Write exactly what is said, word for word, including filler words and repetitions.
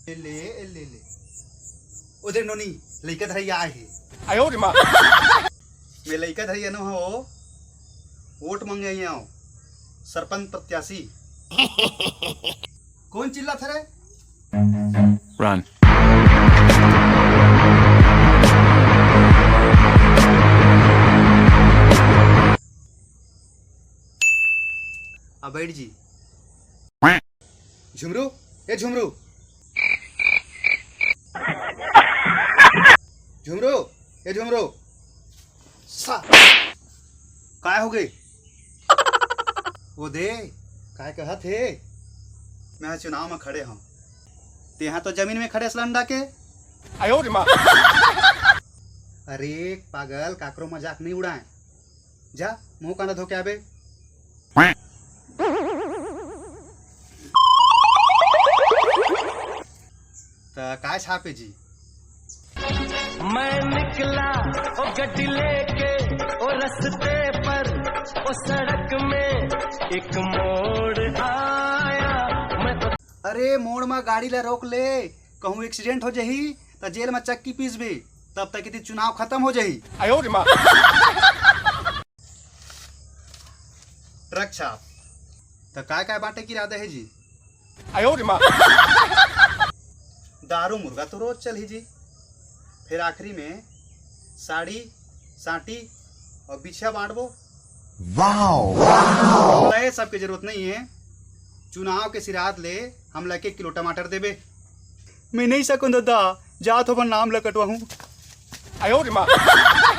ले ले, ले ले। ओ देख नोनी, लइका धरइया आए हे। मैं लइका धरइया नो हो, वोट मांगे आए हंव, सरपंच प्रत्याशी। कोन चिल्लाथे रे? Run. आ बइठ जी। झुमरू, ए झुमरू। झुमरू, ए झुमरू। सा-, काय होगे? ओ दे, काय कहत हे? मैं चुनाव म खड़े हंव। तेंहा तो जमीन म खड़े हस लंडा के। अरे पागल, काकरो मजाक नइ उड़ांय। जा, मुंह कांदा धो के आबे। त काय छापे जी? मैं निकला ओ गड्डी लेके, ओ रस्ते पर, ओ सड़क में एक मोड़ आया। मैं तो अरे, मोड़ म गाड़ी ला रोक ले, कहूं एक्सीडेंट हो जही, त जेल म चक्की पीसबे, तब तक एती चुनाव खतम हो जही। ट्रक छाप। त काय काय बांटे के इरादा हे जी? दारू मुर्गा तो रोज चलही जी, फेर आखिरी में साड़ी, सांटी अउ बिछिया बांटबो। हमला ये सब के जरूरत नइ हे। चुनाव के सिरात ले हमला एक एक किलो टमाटर देबे। मैं नइ सकंव ददा, जात हों अपन नाम ल कटवाहूं।